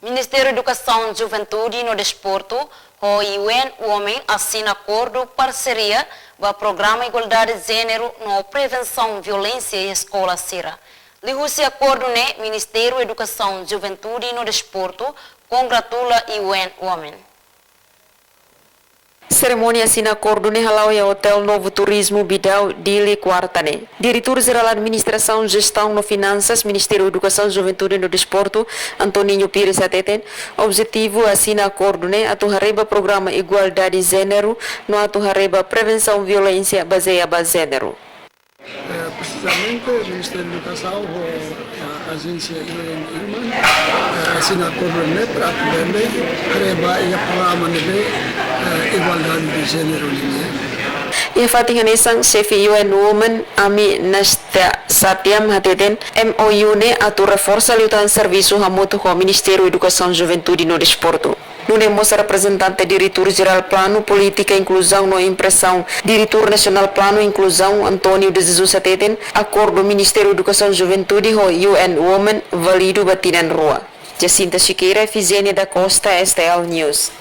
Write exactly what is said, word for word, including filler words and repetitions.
Ministériu Edukasaun, Juventude no Desportu ho U N Women asina akordu parseria ba programa igualdade jéneru no prevensaun violénsia iha eskola sira. Liuhusi akordu ne'e, Ministériu Edukasaun, Juventude no Desportu kongratula U N Women. Serimónia asina akordu ne'e hala'o iha Hotel Novo Turismo Bidau, Dili, kuarta ne'e. Diretór Jerál Administrasaun, Jestaun no Finansas, Ministériu Edukasaun, Juventude no Desportu, Antoninho Pires hateten, objetivu asina akordu ne'e atu haree ba programa igualdade jéneru no atu haree ba prevensaun violénsia bazeia ba jéneru. Eh, presizamente, Ministériu Edukasaun ho, eh, ajénsia U N Women, eh, asina akordu ne'e para atu bele haree ba iha programa ne'ebé, eh, igualdade de jéneru nian. Iha fatin hanesan, xefe U N Women, Ami Nastia Satyam hateten, M O U ne'e atu reforsa liután servisu hamutuk ho Ministériu Edukasaun, Juventude no Desportu. Nune'e mós reprezentante Diretór Jerál Planu, Polítika, Inkluzaun no Impresaun, Diretór Nasionál Planu, Inkluzaun, António de Jesus hateten, akordu Ministériu Edukasaun, Juventude ho U N Women válidu ba tinan rua. Jacinta Siqueira, Efigénia da Costa, S T L News.